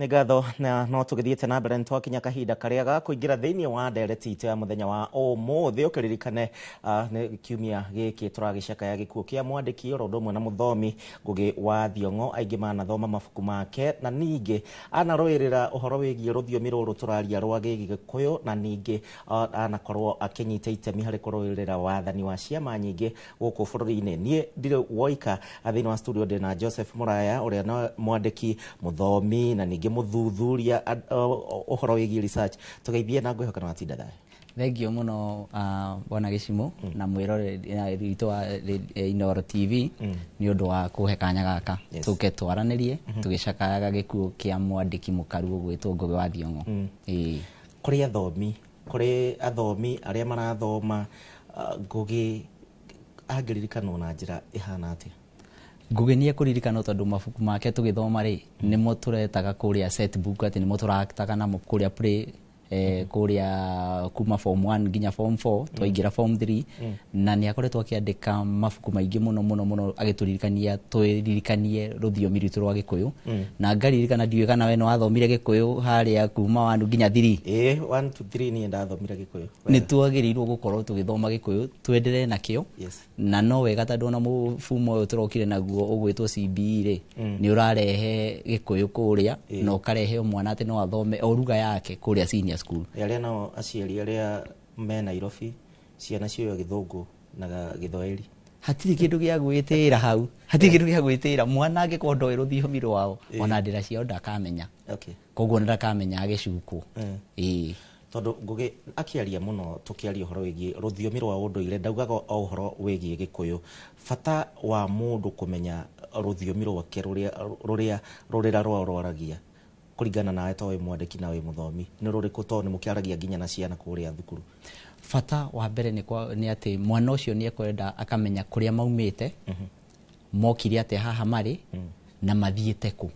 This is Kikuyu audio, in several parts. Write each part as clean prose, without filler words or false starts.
Nĩ ngatho na no tũgĩthiĩte na mbere, nĩ twakinya kahinda karĩa ga kũingĩra thĩinĩ wa ndereti itũ ya mũthenya wa ũmũthĩ. Ũkĩririkane nĩ kiumia gĩkĩ tũragĩcakaya gĩkuũ kĩa mwandĩki oro ũndũ ũmwe na mũthomi Ngũgĩ wa Thiong'o. Aingĩ manathoma mabuku make na ningĩ anarũĩrĩra ũhoro wĩgiĩ rũthiomi rũrũ tũraria rwa Gĩgĩkũyũ, na ningĩ anakorwo akĩnyita itemi harĩ kũrũĩrĩra wathani wa ciama nyingĩ gũkũ bũrũri-inĩ. Niĩ ndirĩ woika thĩinĩ wa studio, ndĩ na Joseph Muraya ũrĩa no mwandĩki, mũthomi na ningĩ mũthuthuria ũhoro wĩgiĩ research. Tũgeithie na ngwĩhoka nĩ watinda thayũ. Thengio mũno, bwana Gĩcimo na mwĩroreri witũ wa Inooro TV, nĩ ũndũ wa kũhe kanya gaka tũke twaranĩrie tũgĩcakayaga gĩkuũ kĩa mwandĩki mũkaru ũgwĩtwo Ngũgĩ wa Thiong'o. Ĩĩ. Kũrĩ athomi arĩa marathoma, Ngũgĩ angĩririkanwo na njĩra ĩhana atĩa? Ngũgĩ nĩ ekũririkanwo tondũ mabuku make tũgĩthoma rĩ, nĩmo tũretaga kũrĩa set book, atĩ nĩmo tũraktaga namo kũrĩa play kũrĩa kuma form 1 nginya form 4, twaingĩra form 3. Na nĩ akoretwo akĩandĩka mabuku maingĩ mũno mũno mũno, agĩtũririkania twĩririkanie rũthiomi rwitũ rwa Gĩkũyũ. Na ngaririkana, ndiũĩ kana we nĩ wathomire Gĩkũyũ harĩa kuma 1 nginya 3. Ĩĩ, 1 to 3 niĩ ndathomire Gĩkũyũ. Nĩ twagĩrĩirwo gũkorwo tũgĩthoma Gĩkũyũ, twenderee nakĩo. Na no wega tondũ ona mũbumo ũyũ tũrokire naguo ũgwĩtwo CBE rĩ, nĩ ũrarehe Gĩkũyũ kũrĩa na ũkarehe o mwana atĩ no athome o ruga yake kũrĩa senior school. Arĩa nao aciari arĩa me Nairobi, ciana cioyo Gĩthũngũ na Gĩthwaĩri. Hatirĩ kĩndũ gĩa gwĩtĩra hau, hatirĩ kĩndũ gĩa gwĩtĩra. Mwana angĩkorwo ndoĩ rũthiomi rwao, ona ndĩra ciao ndakamenya. Koguo ona ndakamenya agĩcukwo. Ĩĩ. Tondũ Ngũgĩ akĩaria mũno, tũkĩaria ũhoro wĩgiĩ rũthiomi rwa ũndũire, ndaugaga o ũhoro wĩgiĩ Gĩkũyũ. Bata wa mũndũ kũmenya rũthiomi rwake rũrĩa rũrĩra rwao rwaragia, kũringana nawe to wĩ mwandĩki na wĩ mũthomi, nĩ rũrĩkũ, tondũ nĩ mũkĩaragia nginya na ciana kũrĩa thukuru? Bata wa mbere nĩ atĩ mwana ũcio nĩ ekwenda akamenya kũrĩa maumĩte, mokire atĩa haha marĩ na mathiĩte kũ.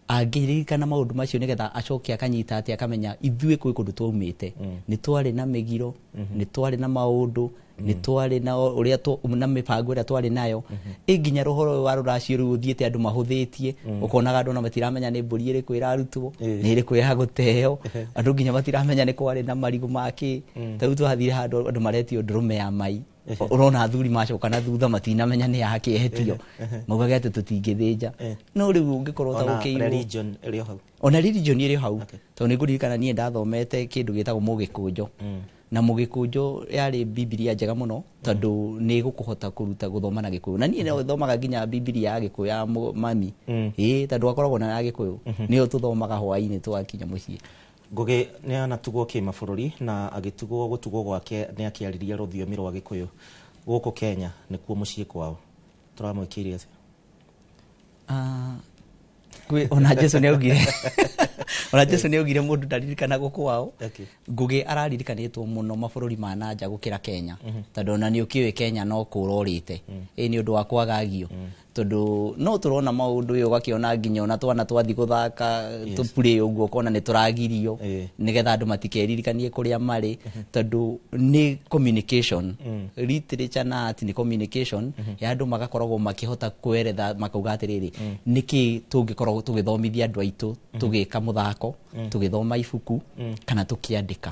Angĩririkana maũndũ macio, nĩgetha acoke akanyita atĩ akamenya ithuĩ kwĩ kũndũ twaumĩte, nĩ twarĩ na mĩgiro, nĩ twarĩ na maũndũ, nĩ twarĩ na ũrĩa na mĩbango ĩrĩa twarĩ nayo. Ĩ nginya ũhoro ũyũ wa rũracio rĩu ũthiĩte andũ mahũthĩtie, ũkonaga andũ ona matiramenya nĩ mbũri ĩrĩkũ ĩrarutwo, nĩ ĩrĩkũ ya gũteo. Andũ nginya matiramenya nĩ kwarĩ na marigũ makĩ. Ta rĩu twathire handũ andũ maretio ndũrũme ya mai, ũrona athuri macoka na thutha matinamenya nĩ yake etio, maugage atĩ tũtingĩthĩnja. No rĩu ũngĩkorwo Ona ũtaũkĩirwo religion ĩrĩ o hau. Ona religion ĩrĩ o hau. Tondũ nĩ ngũririkana niĩ ndathomete kĩndũ gĩtagwo Mũgĩkũnjo, na Mũgĩkũnjo yarĩ Bibilia njega mũno tondũ nĩ ĩgũkũhota kũruta gũthoma na Gĩkũyũ. Na niĩ no thomaga nginya Bibilia ya Gĩkũyũ ya mami. Ĩĩ, tondũ akoragwo na ya Gĩkũyũ, nĩyo tũthomaga hwaĩ-inĩ twakinya mũciĩ. Ngũgĩ nĩ anatugwo kĩmabũrũri, na agĩtugwo, gũtugwo gwake nĩ akĩaririe rũthiomi rwa Gĩkũyũ. Gũkũ Kenya nĩkuo mũciĩ kwao, tũramwĩkĩire atĩa? Ah, ona Jesu nĩ augire mũndũ ndaririkanagwo kwao. Ngũgĩ araririkanĩtwo mũno mabũrũri ma nanja gũkĩra Kenya, tondũ ona nĩ ũkĩũĩ Kenya no kũra ũrĩte ĩ nĩ ũndũ wa kwagagio, tondũ no tũrona maũndũ ĩ ũgakĩona nginya ona twana twathi gũthaka tũpurĩ ũguo, ũkona nĩ tũragirio nĩgetha andũ matikeririkanie kũrĩa marĩ, tondũ nĩ communication. Literature na art nĩ communication ya andũ, magakoragwo makĩhota kweretha, makauga atĩrĩrĩ, nĩkĩ tũngĩkorwo tũgĩthomithia andũ aitũ, tũgĩka mũthako, tũgĩthoma ibuku kana tũkĩandĩka.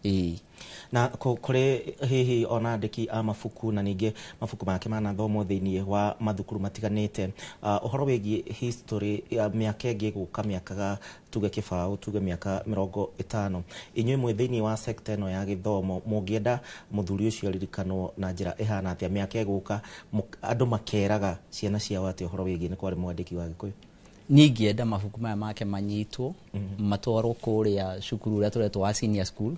Ĩĩ. Na kũrĩ hihi ona andĩki a mabuku, na ningĩ mabuku make manathomwo thĩinĩ wa mathukuru matiganĩte, ũhoro wĩgiĩ history ya mĩaka ĩngĩ ĩgũka, mĩaka tuge kĩbaũ, tuge mĩaka 50, inyuĩ mwĩ thĩinĩ wa sector ĩno ya gĩthomo, mũngĩenda mũthuri ũcio aririkanwo na njĩra ĩhana atĩa mĩaka ĩgũka, andũ makeraga ciana ciao atĩa ũhoro wĩgiĩ nĩ kwarĩ mwandĩki wa Gĩkũyũ? Niĩ ingĩenda mabuku maya make manyitwo, matwarwo kũrĩa cukuru ũrĩa tũretwo wa senior school,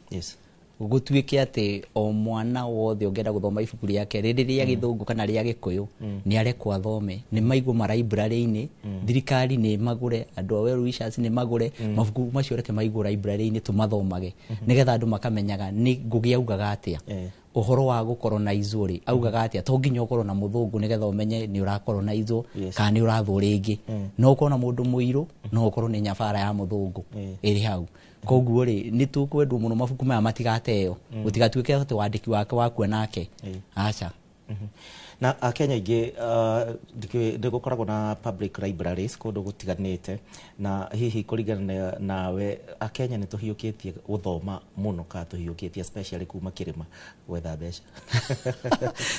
gũtuĩke atĩ o mwana wothe ũngĩenda gũthoma ibuku rĩake, rĩrĩ rĩa Gĩthũngũ kana rĩa Gĩkũyũ, nĩ arekwo athome, nĩ maigwo maraibrarĩ-inĩ. Thirikari nĩ magũre, andũ a well wishers nĩ magũre mabuku macio, reke maigwo library-inĩ tũmathomage, nĩgetha andũ makamenyaga nĩ Ngũgĩ augaga atĩa. Ũhoro wa gũkoronizwo rĩ, augaga atĩa? To nginya ũkorwo na mũthũngũ nĩgetha ũmenye nĩ ũrakoronizwo kana nĩ ũrathwo rĩngĩ. No ũkorwo na mũndũ mũirũ, no ũkorwo nĩ nyabara ya mũthũngũ ĩrĩ hau. Koguo rĩ, nĩ tũkwendwo mũno mabuku maya matigateo, gũtigatuĩke atĩ wandĩki wake wakua nake. Aca. Na Akenya aingĩ nĩ gũkoragwo na public libraries kũndũ gũtiganĩte, na hihi kũringana nawe Akenya nĩ tũhiũkĩtie gũthoma mũno kana tũhiũkĩtie especially kuma kĩrĩma gwetha mbeca?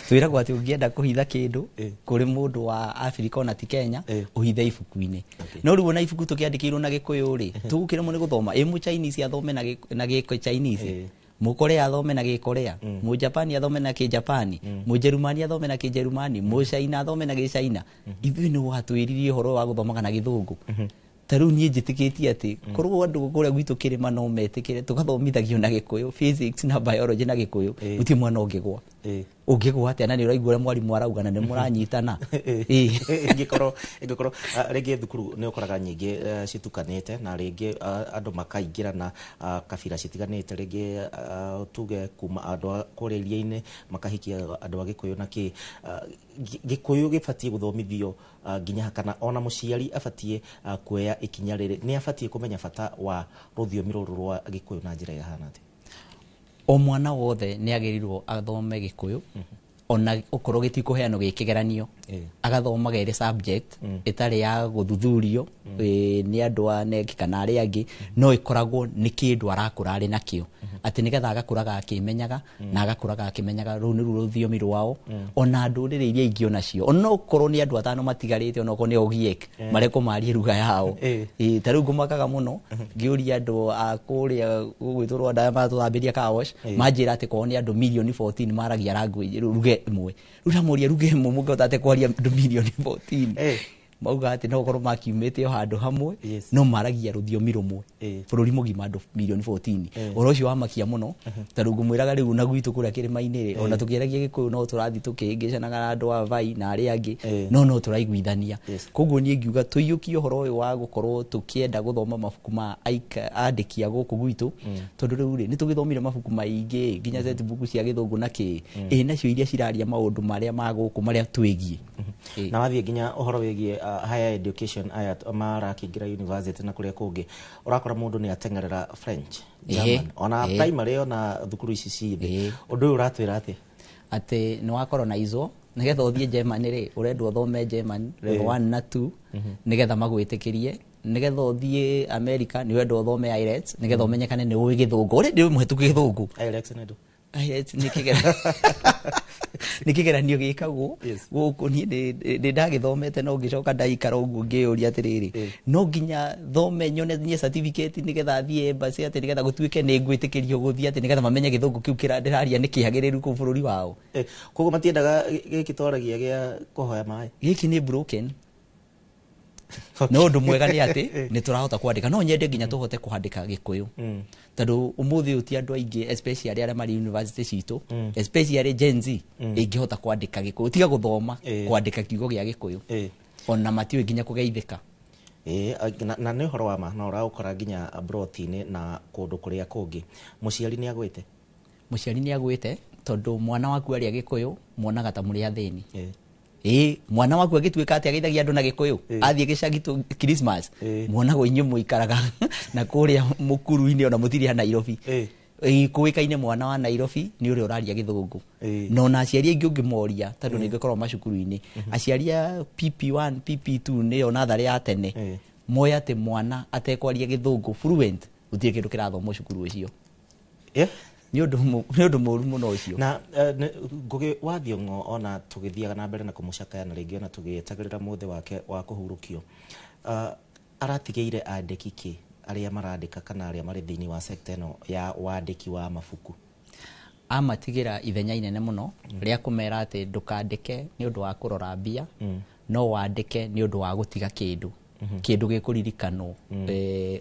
Twĩragwo atĩ ũngĩenda kũhitha kĩndũ kũrĩ mũndũ wa Afrika ona ti Kenya, ũhithe ibuku-inĩ. No rĩu ona ibuku tũkĩandĩkĩirwo na Gĩkũyũ rĩ, tũgũkĩremwo nĩ gũthoma. Ĩ mũ Chinese athome na gĩko Chinese, Mũkorea athome na Gĩkorea, Mũjapani athome na Kĩjapani, Mũjerumani athome na Kĩjerumani, Mũcaina athome na Gĩcaina. Ithuĩ nĩ watwĩririe ũhoro wa gũthomaga na Gĩthũngũ. Ta rĩu niĩ njĩtĩkĩtie atĩ korwo andũ kũrĩa gwitũ kĩrĩma no metĩkĩre tũgathomithagio na Gĩkũyũ, physics na biology na Gĩkũyũ, gũtirĩ mwana ũngĩgwa. Ũngĩgwa atĩa na nĩ ũraigua ũrĩa mwarimũ arauga na nĩ mũranyitana? Ĩngĩkorwo rĩngĩ thukuru nĩ ũkoraga nyingĩ citukanĩte, na rĩngĩ andũ makaingĩra na kabira citiganĩte, rĩngĩ tuge kuma andũ a kũrĩa iria-inĩ makahikia andũ a Gĩkũyũ na kĩ. Gĩkũyũ gĩbatiĩ gũthomithio nginya kana ona mũciari abatiĩ kuoya ikinya rĩrĩ, nĩ abatiĩ kũmenya bata wa rũthiomi rũrũ rwa Gĩkũyũ na njĩra ĩhana atĩa? O mwana wothe nĩ agĩrĩirwo athome Gĩkũyũ, ona okorwo gĩtikũheanwo gĩ kĩgeranio, agathomaga ĩrĩ subject ĩtarĩ ya gũthuthurio nĩ andũ a NEC kana arĩa angĩ, no ĩkoragwo nĩ kĩndũ arakũra arĩ nakĩo, atĩ nĩgetha agakũraga akĩmenyaga na agakũraga akĩmenyaga rũu nĩruo rũthiomi rwao. Ona ndũrĩrĩ iria ingĩ onacio, onokorwo nĩ andũ atano matigarĩte, onokorwo nĩ Ogiek, marekwo marie lugha yao. Ta rĩu ngũmakaga mũno ngĩũria andũ a kũrĩa gũgwĩtwo Rwanda arĩa maratũthambĩria car wash, manjĩra atĩ kwao nĩ andũ milioni 14 maragia language lugha ĩmwe. Rĩu ndamũria lugha ĩmwe mũngĩhota atĩa kwaria andũ milioni 14? Mauga atĩ no ũkorwo makiumĩte o handũ hamwe, no maragia rũthiomi rũmwe bũrũri mũgima andũ milioni 14. Ũhoro ũcio wamakia mũno, tondũ ngũmwĩraga rĩu na gwitũ kũrĩa kĩrĩma-inĩ rĩ, ona tũkĩaragia Gĩkũyũ no tũrathiĩ tũkĩhĩngĩcanaga na andũ a Vai na arĩa angĩ, no tũraiguithania. Koguo niĩ ngiuga tũiyũkie ũhoro ũyũ wa gũkorwo tũkĩenda gũthoma mabuku ma andĩki a gũkũ gwitũ, tondũ rĩu rĩ nĩ tũgĩthomire mabuku maingĩ nginya textbook cia Gĩthũngũ na kĩ, ĩ nacio iria ciraria maũndũ marĩa ma gũkũ marĩa twĩgiĩ. Na wathiĩ nginya ũhoro wĩgiĩ higher education aya marakĩingĩra university na kũrĩa kũngĩ, ũrakora mũndũ nĩ ateng'erera French, German, ona primary ona thukuru ici ciothe. Ũndũ ũyũ ũratwĩra atĩa? Atĩ nĩ wacolonizwo, nĩgetha ũthiĩ Germany rĩ, ũrendwo ũthome German level 1 na 2 nĩgetha magwĩtĩkĩrie, nĩgetha ũthiĩ America nĩ ũrendwo ũthome IELTS nĩgetha ũmenyekane nĩ ũĩ Gĩthũngũ. Already wĩ mũhetũku Gĩthũngũ. IELTS nĩ ndũ? IELTS nĩ kĩgeranio gĩkagwo gũkũ. Niĩ ndĩ ndagĩthomete no ngĩcoka ndaikara ũguo ngĩyũria atĩrĩrĩ, no nginya thome nyone niĩ certificate nĩgetha thiĩ embassy, atĩ nĩgetha gũtuĩke nĩ ngwĩtĩkĩrio gũthiĩ, atĩ nĩgetha mamenye Gĩthũngũ kĩu ndĩraria nĩ kĩagĩrĩru kũu bũrũri wao. Koguo matiendaga gĩkĩ twaragia gĩa kũhoya maĩ? Gĩkĩ nĩ broken. No ũndũ mwega nĩ atĩ nĩ tũrahota kwandĩka, no nyende nginya tũhote kwandĩka Gĩkũyũ, tondũ ũmũthĩ ũyũ ti andũ aingĩ especially arĩa marĩ university citũ, especially Gen Z ĩngĩhota kwandĩka Gĩkũyũ, tiga gũthoma, kwandĩka kiugo gĩa Gĩkũyũ, ona matiũĩ nginya kũgeithĩka. Na nĩ ũhoro wa ma, na ũraũkora nginya broti-inĩ na kũndũ kũrĩa kũngĩ. Mũciari nĩ agwĩte? Mũciari nĩ agwĩte, tondũ mwana waku aria Gĩkũyũ muonaga ta mũrĩ athĩni. Mwana waku agĩtuĩka atĩ ageithagia andũ na Gĩkũyũ, athiĩ gĩcagi tu Christmas, muonagwo inyuĩ mũikaraga na kũrĩa mũkuru-inĩ ona mũtirĩ a Nairobi. Kũĩkaine mwana wa Nairobi nĩ ũrĩa ũraria Gĩthũngũ. Na ona aciari aingĩ ũngĩmoria, tondũ nĩ ngĩkorwo macukuru-inĩ, aciari a PP1, PP2 nĩyo natharĩ ya tene, moĩ atĩ mwana atekwaria Gĩthũngũ fluent, gũtirĩ kĩndũ kĩrathomwo cukuru ũcio. Nĩ ũndũ mũũru mũno ũcio. Na Ngũgĩ wa Thiong'o ona tũgĩthiaga na mbere na kũmũcakaya na rĩngĩ ona tũgĩetagĩrĩra mũthĩ wake wa kũhurũkio, aratigĩire andĩki kĩ arĩa marandĩka kana arĩa marĩ thĩinĩ wa sector ĩno ya wandĩki wa mabuku? Amatigĩra ithenya inene mũno rĩa kũmera atĩ ndũkandĩke nĩ ũndũ wa kũrora mbia, no wandĩke nĩ ũndũ wa gũtiga kĩndũ, kĩndũ gĩkũririkanwo,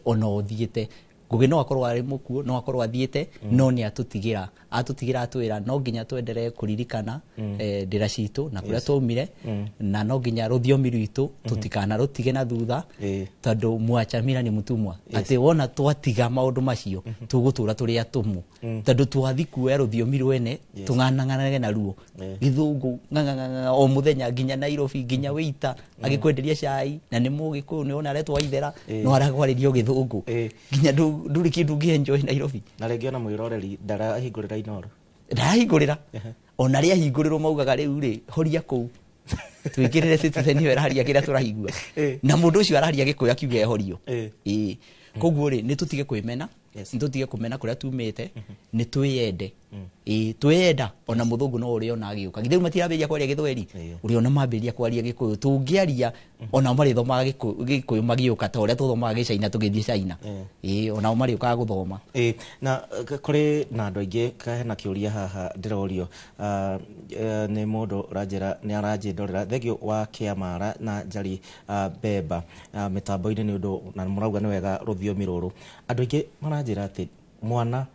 ona ũthiĩte. Ngũgĩ no akorwo arĩ mũkuũ, no akorwo athiĩte, no nĩ atũtigĩra, atũtigĩra atwĩra no nginya twenderee kũririkana ndĩra citũ na kũrĩa twaumire, na no nginya rũthiomi rwitũ tũtikanarũtige na thutha, tondũ mwachamira ni mũtumwa. Atĩ wona twatiga maũndũ macio tũgũtũra tũrĩ atũmwo, tondũ twathi kuoya rũthiomi rwene tũng'anang'anage naruo Gĩthũngũ ng'ang'ang'ang'a o mũthenya nginya Nairobi nginya wĩita agĩkwenderia cai na nĩ Mũgĩkũyũ nĩ wona aretwo Waithera, no arakwarĩria Gĩthũngũ nginya ndũrĩ kĩndũ ũngĩ enjoy Nairobi. Na rĩngĩ ona mwĩroreri ndarahingũrĩra Inooro. Ndarahingũrĩra. Ona rĩa hingũrĩrwo maugaga rĩu rĩ horia kũu twĩkĩrĩre Citizen ĩyo ĩraria kĩrĩa tũraigua. Na mũndũ ũcio araria Gĩkũyũ akiuga ehorio. Ĩĩ, koguo rĩ nĩ tũtige kwĩmena. Nĩ tũtige kũmena kũrĩa tumĩte, nĩ twĩyende. Ĩĩ, twĩyenda ona mũthũngũ no ũrĩona agĩũka. Githĩ rĩu matirambĩrĩria kwaria Gĩthweri? Ũrĩona mambĩrĩria kwaria Gĩkũyũ. Tũngĩaria onao marĩthomaga Gĩkũyũ magĩũka ta ũrĩa tũthomaga Gĩcaina tũgĩthiĩ China. Ĩĩ, onao marĩũkaga gũthoma. Ĩĩ, na kũrĩ na andũ aingĩ hena kĩũria haha ndĩrorio nĩ mũndũ ũranjĩra nĩ aranjĩndorera thengio wa Kĩamara na Njari Bemba mĩtambo-inĩ nĩ ũndũ na mũrauga nĩ wega rũthiomi rũrũ. Andũ aingĩ maranjĩra atĩ mwana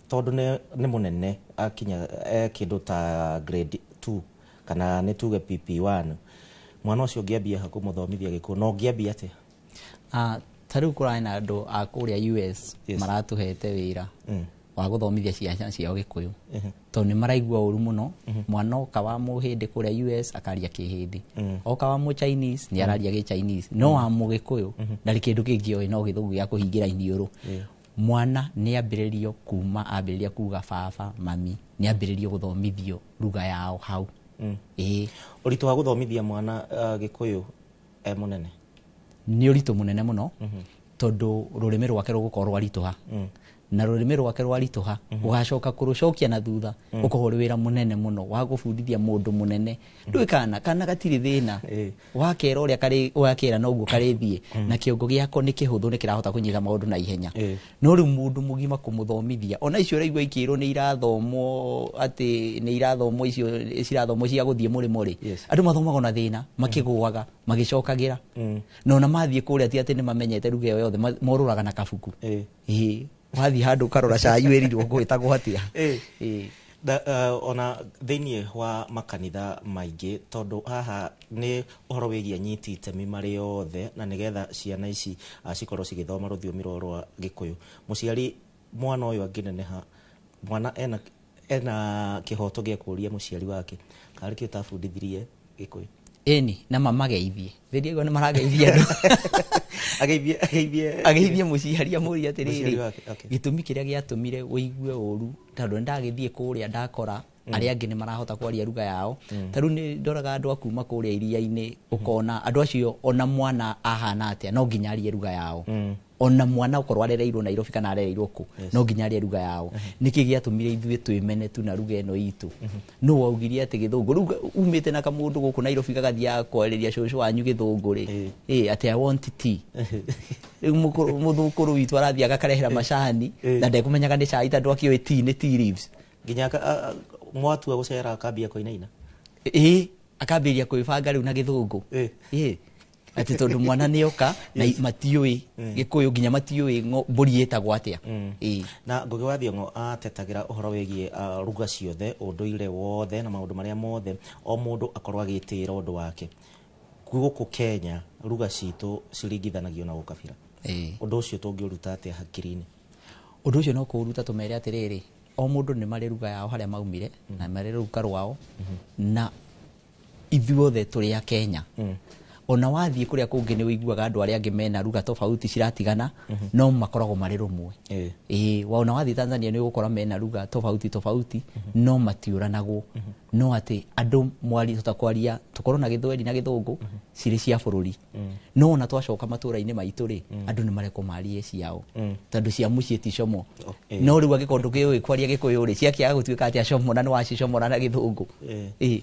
tondũ nĩ mũnene akinya kĩndũ ta grade 2 kana nĩ tuge PP1, mwana ũcio ũngĩambia ha kũmũthomithia Gĩkũyũ na ũngĩambia atĩa? Ta rĩu kũrarĩ na andũ a kũrĩa US maratũhete wĩra wa gũthomithia ciana ciao Gĩkũyũ. Tondũ nĩ maraigua ũru mũno, mwana oka wa mũhĩndĩ kũrĩa US akaria kĩhĩndĩ, oka wa mũ Chinese nĩ araria gĩ Chinese, no wa mũgĩkũyũ ndarĩ kĩndũ kĩngĩ oĩ no gĩthũngũ gĩa kũhingĩra iniũrũ. Mwana nĩ ambĩrĩrio kuma ambĩrĩria kuga baba mami, nĩ ambĩrĩrio gũthomithio lugha yao hau. Ĩĩ. Ũritũ wa gũthomithia mwana Gĩkũyũ e mũnene? Nĩ ũritũ mũnene mũno, tondũ rũrĩmĩ rwake rũgũkorwo rwaritũha. Na rũrĩmĩ rwake rwaritũha, ũgacoka kũrũcokia na thutha, ũkorwo ũrĩ wĩra mũnene mũno wa gũbundithia mũndũ mũnene. Ndũĩ kana gatirĩ thĩna. Wakera ũrĩa karĩ, wakera noguo karĩthiĩ. Na kĩongo gĩako nĩ kĩhũthũ, nĩ kĩrahota kũnyita maũndũ na ihenya. No rĩu mũndũ mũgima kũmũthomithia, ona icio ũraigua ikĩrwo nĩ irathomwo atĩ nĩ irathomwo icio cirathomwo cia gũthiĩ mũrĩmo rĩ. Andũ mathomaga ona thĩna, makĩgũaga, magĩcokagĩra. Na ona mathiĩ kũrĩa ti atĩ nĩ mamenyete lugha ĩyo yothe, morũraga na kabuku. Ĩĩ. Wathiĩ handũ ũkarora cai wĩrirwo gwĩtagwo atĩa. Ĩĩ. Ona thĩinĩ wa makanitha maingĩ, tondũ haha nĩ ũhoro wĩgiĩ anyiti itemi marĩ othe, na nĩgetha ciana ici cikorwo cigĩthoma rũthiomi rwao rwa Gĩkũyũ. Mũciari mwana ũyũ angĩneneha, mwana ena kĩhoto gĩa kũũria mũciari wake karĩ kĩ ũtabundithirie Gĩkũyũ. Ĩni, na mamageithie. Rĩrĩa aigua nĩ marageithia andũ. Ageithie, ageithie. Ageithie mũciari amũrie atĩrĩrĩ, Mũciari wake, okay. Gĩtũmi kĩrĩa gĩatũmire ũigue ũru, tondũ nĩ ndagĩthiĩ kũrĩa ndakora arĩa angĩ nĩ marahota kwaria lugha yao. Ta rĩu nĩ ndoraga andũ a kuma kũrĩa iria-inĩ, ũkona andũ acio ona mwana ahana atĩa, no nginya arie lugha yao. Ona mwana okorwo arereirwo Nairobi kana arereirwo kũ, no nginya arie lugha yao. Nĩkĩ gĩatũmire ithuĩ twĩmene tu na lugha ĩno itũ? Nũ waugirie atĩ gĩthũngũ? Rĩu umĩte na kamũndũ gũkũ Nairobi gagathiaga kwarĩria cũcũ wanyu gĩthũngũ rĩ. Ĩĩ, atĩ I want tea. Rĩu mũthũkũrũ witũ arathiĩ agakarehera macani, na ndekũmenyaga nĩ cai tondũ akĩũĩ tea nĩ tea leaves. Nginya mwatua gũcera akambia kũinaina? Ĩĩ, akambĩrĩria kwĩbanga rĩu na gĩthũngũ. Ĩĩ. Atĩ tondũ mwana nĩoka na matiũĩ Gĩkũyũ, nginya matiũĩ mbũri ĩtagwo atĩa. Ĩĩ. Na Ngũgĩ wa Thiong'o atetagĩra ũhoro wĩgiĩ lugha ciothe, ũndũire wothe na maũndũ marĩa mothe o mũndũ akorwo agĩtĩĩra ũndũ wake. Gũkũ Kenya lugha citũ ciringithanagio na ũkabira. Ũndũ ũcio tũngĩũruta atĩa hakiri-inĩ? Ũndũ ũcio no kũũruta tũmere atĩrĩrĩ, o mũndũ nĩ marĩ lugha yao harĩa maumire, na marĩ rũruka rwao, na ithuothe tũrĩ a Kenya. Ona wathiĩ kũrĩa kũngĩ nĩ ũiguaga andũ arĩa angĩ mena lugha tofauti ciratigana, no makoragwo marĩ rũmwe. Ĩĩ, ona wathiĩ Tanzania nĩ ũgũkora mena lugha tofauti tofauti, no matiũranagwo. No atĩ andũ mwari tũtakwaria, tũkorwo na Gĩthweri na Gĩthũngũ, cirĩ cia bũrũri. No ona twacoka matũra-inĩ maitũ rĩ, andũ nĩ marekwo marie ciao. Tondũ cia mũciĩ ti como. No rĩu angĩkorwo ndũkĩũĩ kwaria Gĩkũyũ rĩ, ciakĩaga gũtuĩka atĩa como na nĩ wacicomora na Gĩthũngũ. Ĩĩ.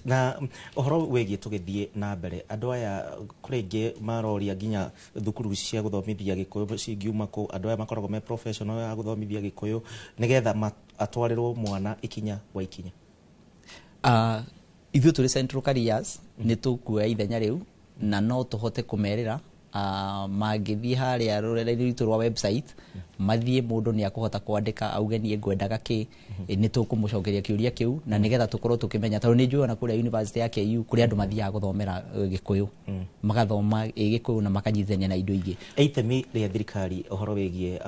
Na ũhoro wĩgiĩ tũgĩthiĩ na mbere, andũ aya kũrĩ aingĩ maroria nginya thukuru cia gũthomithia Gĩkũyũ cingiuma kũ, andũ aya makoragwo me professional ya gũthomithia Gĩkũyũ nĩgetha atwarĩrwo mwana ikinya gwa ikinya. Ithuĩ tũrĩ Central Careers nĩ tũkuoya ithenya rĩu na no tũhote kũmerĩra, mangĩthiĩ harĩa rũrenda-inĩ rwitũ rwa website, mathiĩ mũndũ nĩ akũhota kwandĩka auge niĩ ngwendaga kĩ, nĩ tũkũmũcokeria kĩũria kĩu na nĩgetha tũkorwo tũkĩmenya, tondũ nĩ njũĩ ona kũrĩa University ya KU kũrĩa andũ mathiaga gũthomera Gĩkũyũ, magathoma Gĩkũyũ na makanyitithania na indo ingĩ. Itemi rĩa thirikari ũhoro wĩgiĩ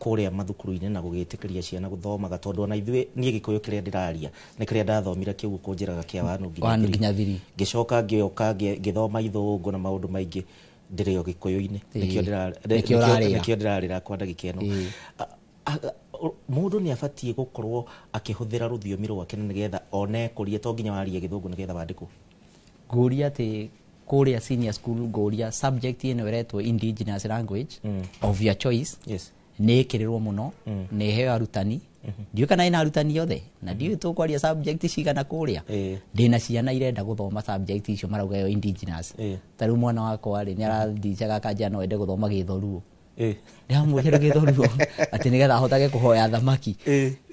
kũrĩa mathukuru-inĩ na gũgĩtĩkĩria ciana gũthomaga, tondũ ona ithuĩ niĩ Gĩkũyũ kĩrĩa ndĩraria nĩ kĩrĩa ndathomire kĩu kũnjĩraga kĩa wanu nginya Wanu thiri. nginya thiri. Ngĩcoka ngĩũka ngĩthoma Ithũngũ na maũndũ maingĩ ndĩrĩ o Gĩkũyũ-inĩ. Nĩkĩo ũrarĩra. Nĩkĩo ndĩrarĩra kwa ndagĩka ĩno. Mũndũ nĩ abatiĩ gũkorwo akĩhũthĩra rũthiomi rwake nĩgetha one kũria, to nginya warie Gĩthũngũ nĩgetha wandĩkwo. Ngũria atĩ kũrĩa senior school, ngũria subject ĩno ĩretwo indigenous language of your choice nĩ ĩkĩrĩrwo mũno, nĩ ĩheo arutani. Ndiũĩ kana ĩna arutani othe, na ndiũĩ tũkwaria subject cigana kũrĩa. Ndĩna ciana irenda gũthoma subject icio marauga ĩyo indigenous. Ta rĩu mwana wakwa rĩ, nĩ arathicaga akanjĩra no ende gũthoma Gĩthoruo. Ndĩramwĩra Gĩthoruo atĩ nĩgetha ahotage kũhoya thamaki.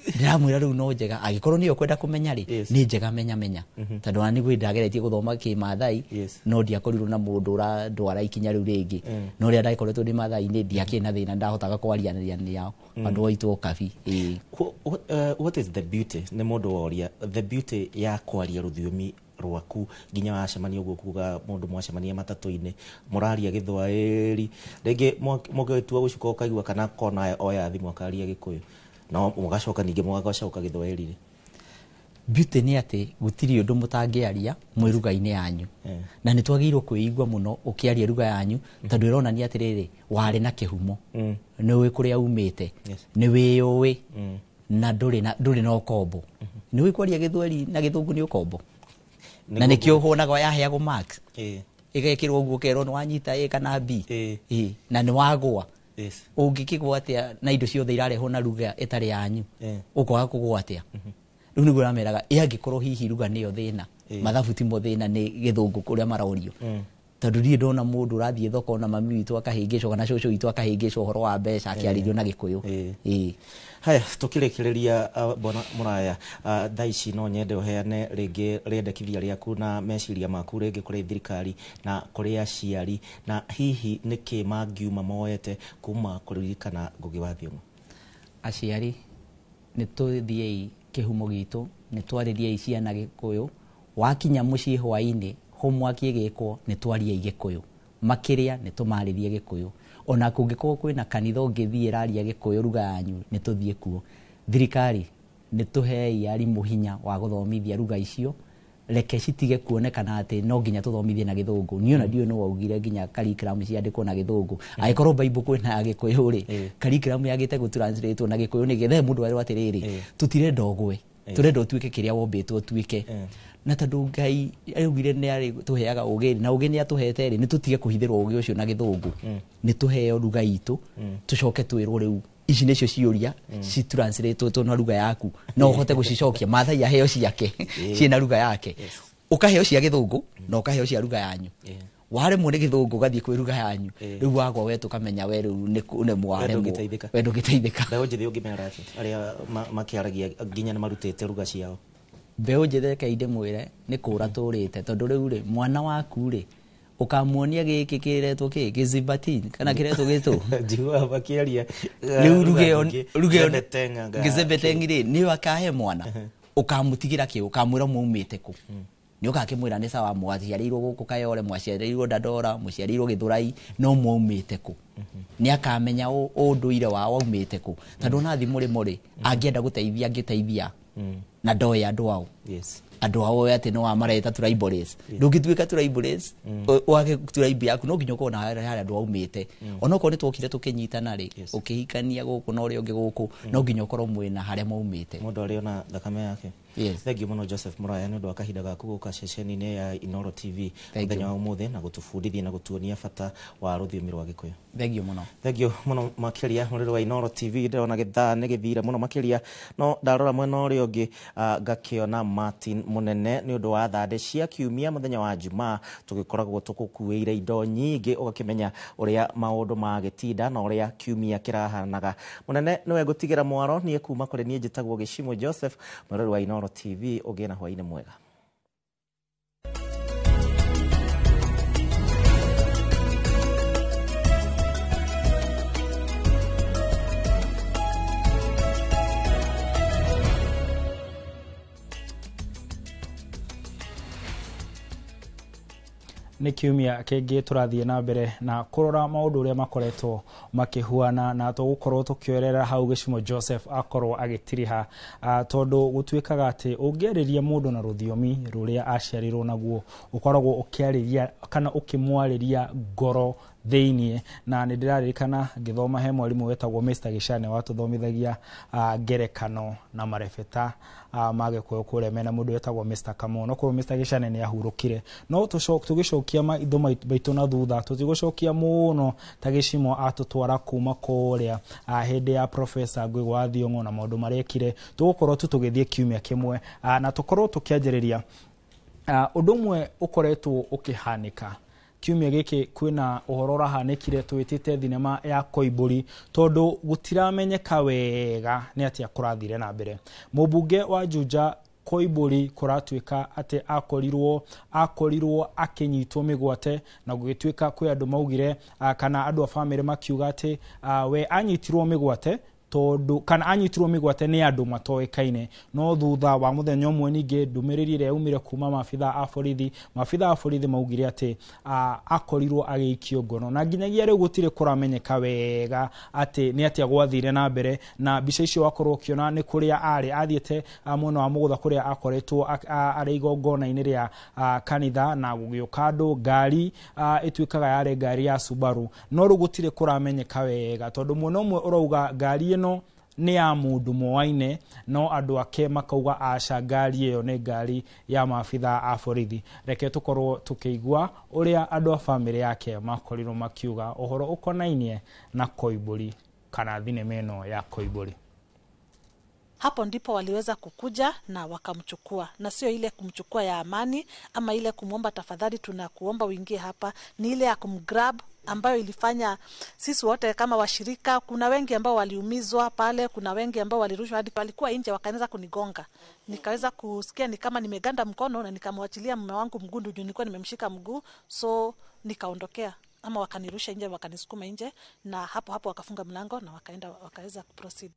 Ndĩramwĩra rĩu no njega angĩkorwo nĩyo kwenda kũmenya rĩ, nĩ njega menya menya, tondũ ona nĩguo ndageretie gũthoma Kĩmathai, no ndiakorirwo na mũndũ ũrandwara ikinya rĩu rĩngĩ. No rĩrĩa ndakoretwo ndĩ Mathai-inĩ, ndiakĩrĩ na thĩna, ndahotaga kwaria nao andũ aitũ Okabi. Ĩĩ. What is the beauty, nĩ mũndũ woria the beauty ya kwaria rũthiomi rwaku nginya wacemania ũguo, kuga mũndũ mwacemania matatũ-inĩ mũraria Gĩthwaĩri, rĩngĩ mũgĩtua gũcuka ũkaigua kana kona oya thimũ akaria Gĩkũyũ, no mũgacoka ningĩ mũgacoka Gĩthwaĩri rĩ? Beauty nĩ atĩ gũtirĩ ũndũ mũtangĩaria mwĩ ruga-inĩ yanyu. Na nĩ twagĩrĩirwo kwĩigua mũno ũkĩaria ruga yanyu, tondũ ĩronania atĩrĩrĩ, warĩ na kĩhumo, nĩ ũĩ kũrĩa umĩte, nĩ wĩyũĩ, na ndũrĩ na ũkombo. Nĩ ũĩ kwaria Gĩthweri na Gĩthũngũ nĩ ũkombo, na nĩkĩo wonaga yaheagwo marks, ĩgekĩrwo ũguo, ũkerwo nĩ wanyita A kana B. Ĩĩ, na nĩ wagũa. Ũngĩkĩgwa atĩa na indo ciothe irarehwo na ruga ĩtarĩ yanyu? Ũkwaga kũgwa atĩa? Rĩu nĩguo ũrameraga, ĩ angĩkorwo hihi ruga nĩyo thĩna, mathabu timo thĩna, nĩ Gĩthũngũ kũrĩa marorio. Tondũ niĩ ndona mũndũ ũrathiĩ thoko na mami witũ akahĩngĩcwo kana cũcũ witũ akahĩngĩcwo ũhoro wa mbeca akĩarĩrio na Gĩkũyũ. Ĩĩ. Haya, tukĩrĩkĩrĩria, bwana Mũraya, thaa ici no nyende ũheane rĩngĩ rĩendekithia rĩaku na meciria maku rĩngĩ kũrĩ thirikari na kũrĩ aciari, na hihi nĩkĩ mangiuma moete kuma kũririkana Ngugi wa Thiong'o. Aciari, nĩ tũthiĩi kĩhumo gitũ, nĩ twarĩriei ciana Gĩkũyũ. Wakinya mũciĩ hwaĩ-inĩ, homework ĩgĩkwo, nĩ twariei Gĩkũyũ. Makĩria nĩ tũmarĩrie Gĩkũyũ. Ona kũngĩkorwo kwĩna kanitha ũngĩthiĩ ĩraria Gĩkũyũ ruga yanyu, nĩ tũthiĩ kuo. Thirikari, nĩ tũhei arimũ hinya wa gũthomithia ruga icio, reke citige kuonekana atĩ no nginya tũthomithie na Gĩthũngũ. Niĩ ona ndiũĩ nũ waugire nginya curriculum ciandĩkwo na Gĩthũngũ. Angĩkorwo Bible kwĩna ya Gĩkũyũ rĩ, curriculum yagĩte gũtranslate na Gĩkũyũ nĩkĩ? The mũndũ erwo atĩrĩrĩ, tũtirenda ũgwe, tũrenda ũtuĩke kĩrĩa wombĩtwo ũtuĩke. Na tondũ Ngai augire nĩ arĩ tũheaga ũgĩ, na ũgĩ nĩ atũhete rĩ, nĩ tũtige kũhithĩrwo ũgĩ ũcio na Gĩthũngũ. Nĩ tũheo ruga itũ, tũcoke twĩrwo rĩu ici nĩcio ciũria citranslate na ruga yaku, no ũhote gũcicokia. Mathai aheo ciake ciĩna ruga yake, ũkaheo cia Gĩthũngũ na ũkaheo cia ruga yanyu. Waremwo nĩ Gĩthũngũ, ũgathiĩ kwĩ ruga yanyu. Rĩu wagwa we, tũkamenya we rĩu nĩ waremwo. Ndũngĩteithĩka. We ndũngĩteithĩka. Mbeũ njĩthĩ ũngĩmera atĩa, arĩa makĩaragia nginya nĩ marutĩte ruga ciao? Mbeũ njĩthĩ, reke ndĩmwĩre nĩ kũra tũrĩte, tondũ rĩu rĩ, mwana waku rĩ, ũkamuonia gĩkĩ kĩretwo kĩ gĩzibatin kana kĩretwo gĩtũ. Njiguaga makĩaria rĩu ruga ruga ĩyo nyingĩ, ruga ĩyo Zebetenga, gĩzebetengi rĩ, nĩyo akahe mwana, ũkamũtigĩra kĩ? Ũkamwĩra mwaumĩte kũ? Nĩ ũgakĩmwĩra nĩ sawa, mwaciarĩirwo gũkũ Kayole, mwaciarĩirwo Dandora, mũciarĩirwo Gĩthũrai, no mwaumĩte kũ? Nĩ akamenya ũndũire wao waumĩte kũ, tondũ ona thimũ rĩmwe rĩ, angĩenda gũteithia angĩteithia na ndoĩ andũ ao. Andũ ao atĩ no amareta tribalist. Ndũngĩtuĩka tribalist wage tribe yaku, no nginya ũkorwo na harĩa andũ aumĩte. Onokorwo nĩ twokire tũkĩnyitana rĩ, ũkĩhikania gũkũ na ũrĩa ũngĩ gũkũ, no nginya ũkorwo mwĩna harĩa maumĩte. Mũndũ arĩ ona thakame yake. Yes. Thank you mũno, Joseph Mũraya, nĩ ũndũ wa kahinda gaku gũka ceceni-inĩ ya Inooro TV Thank mũthenya you. wa ũmũthĩ na gũtũbundithia na gũtuonia bata wa rũthiomi rwa Gĩkũyũ. Thank you mũno. Thank you mũno makĩria, mũrĩrĩ wa Inooro TV. Ndĩrona gĩthaa nĩ gĩthire mũno makĩria, no ndarora mwena ũrĩa ũngĩ, ngakĩona Martin Mũnene nĩ ũndũ wa thandĩ cia kiumia mũthenya wa Jumaa tũgĩkoragwo tũgũkuĩire indo nyingĩ, ũgakĩmenya ũrĩa maũndũ magĩtinda na ũrĩa kiumia kĩrahanaga. Mũnene nĩwe ngũtigĩra mwaro niĩ kuma kũrĩ niĩ njĩtagwo Gĩcimũ Joseph, mũrĩrĩ wa Inooro TV. Ũgĩe na hwaĩ-inĩ mwega. Nĩ kiumia kĩngĩ tũrathiĩ na mbere na kũrora maũndũ ũrĩa makoretwo makĩhuana, na tũgũkorwo tũkĩoerera hau Gĩcimo Joseph akorwo agĩtiriha, tondũ gũtuĩkaga atĩ ũngĩarĩria mũndũ na rũthiomi rũrĩa aciarirwo naguo, ũkoragwo ũkĩarĩria kana ũkĩmwarĩria ngoro. thĩiniĩ. Na nĩ ndĩraririkana ngĩthoma he mwarimũ wetagwo Mr. Gĩcane watũthomithagia ngerekano na marebeta ma Gĩkũyũ kũrĩa mena mũndũ wetagwo Mr. Kamau. No korwo Mr. Gĩcane nĩ ahurũkire, no tũgĩcokia maitho maitũ na thutha, tũtigũcokia mũno ta Gĩcimo atũtwara kuma kũrĩa hĩndĩ ya Professor Ngugi wa Thiong'o na maũndũ marĩa ekire. Tũgũkorwo tu tũgĩthiĩ kiumia kĩmwe na tũkorwo tũkĩanjĩrĩria ũndũ ũmwe ũkoretwo ũkĩhanĩka kiumia gĩkĩ. Kwĩna ũhoro ũrahanĩkire twĩtĩte thinema ya Koimbũri, tondũ gũtiramenyeka wega nĩ atĩa kũrathire na mbere. Mũmbunge wa Juja Koimbũri kũratuĩka atĩ akorirwo akĩnyitwo mĩgwate, na gũgĩtuĩka kwĩ andũ maugire kana andũ a bamĩrĩ makiuga atĩ we anyitirwo mĩgwate tondũ kana anyitirwo mĩgwate nĩ andũ matoĩkaine. No thutha wa mũthenya ũmwe ningĩ ndũmĩrĩri ĩrĩa yaumire kuma maabitha a borithi, maabitha a borithi maugire atĩ akorirwo agĩikio ngono, na nginyagia rĩu gũtirĩ kũramenyeka wega atĩ nĩ atĩa gwathire na mbere. Na mbica icio wakorwo ũkĩona nĩ kũrĩa arĩ athiĩte mwena wa Mũgũtha kũrĩa akoretwo arĩ igongona-inĩ rĩa kanitha, na gũgĩũka andũ ngari ĩtuĩkaga yarĩ ngari ya Subaru. No rĩu gũtirĩ kũramenyeka wega, tondũ mwena ũmwe ũrauga ngari ĩno nĩ ya mũndũ moaine, no andũ ake makauga aca, ngari ĩyo nĩ ngari ya maabitha a borithi. Reke tũkorwo tũkĩigua ũrĩa andũ a bamĩrĩ yake makorirwo makiuga ũhoro ũkonainie na Koimbũri kana thinema ĩno ya Koimbũri. Hapo ndipo waliweza kukuja na wakamchukua, na sio ile kumchukua ya amani ama ile kumwomba tafadhali, tunakuomba uingie hapa, ni ile ya kumgrab ambayo ilifanya sisi wote kama washirika, kuna wengi ambao waliumizwa pale, kuna wengi ambao walirushwa hadi walikuwa nje wakaanza kunigonga. Nikaweza kusikia ni kama nimeganda mkono na nikamwachilia mume wangu mguu juu nilikuwa nimemshika mguu, so nikaondokea ama wakanirusha nje, wakanisukuma nje, na hapo hapo wakafunga mlango na wakaenda wakaweza kuproceed.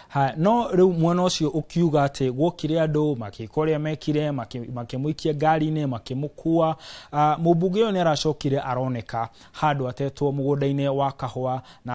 Ha, no rĩu mwena ũcio ũkiuga atĩ guokire andũ makĩka ũrĩa mekire, makĩmũikia ngari-inĩ, makĩmũkua. Mũmbunge ũyũ nĩ aracokire aroneka handũ atetwo mũgũnda-inĩ wa kahũa na